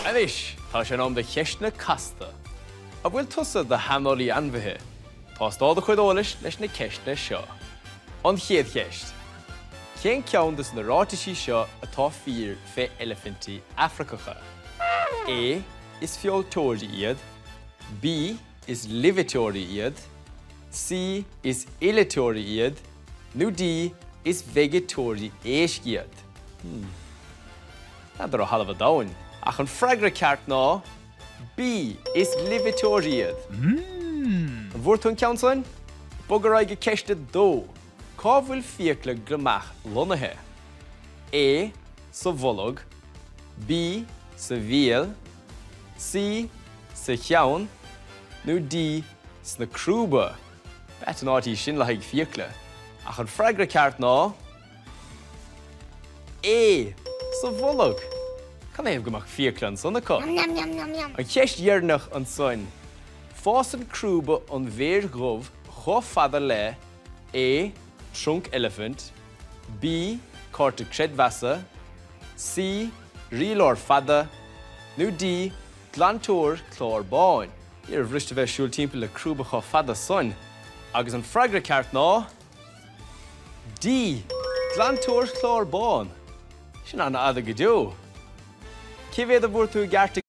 Anois, tá sé in am do cheisteanna casta. An bhfuil tusa i do shaineolaí ainmhithe? Tástáil do chuid eolais leis na ceisteanna seo. An chéad cheist. Cén ceann de na ráitisí seo atá fíor fé eilifintí Afracacha? A. Is feoilteoirí iad. B. Is luibhiteoirí iad. C. Is uiliteoirí iad. Nó D. Is veigeiteoirí éisc iad. Hmm. N'fheadar ó thalamh an domhain. Ach an freagra ceart ná B. Is luibhiteoirí iad. An bhfuair tú an ceann san? Bog ar aghaidh go ceist 2. Cá bhfuil fiacla gliomach lonnaithe? A. Sa bholg. B. Sa bhéal. C. Sa cheann. Nó D. Sna crúba. B'ait an áit í sin le haghaidh fiacla. Ach an freagra ceart ná A. Sa bholg. Canathaobh go mbeadh fiacla ansan acu? An cheist dheireanach ansan. Fásann crúba an bhéir dhubh chomh fada le A. Trunc eilifint B. Cárta creidmheasa C. Rialóir fada nó D. Glantóir clár bán. Níor bhriste bheith ag siúl timpeall le crúba chomh fada san. Agus an freagra ceart ná D. Glantóir clár bán. Sin an-fhada go deo. Cé mhéad a bhfuair tú i gceart?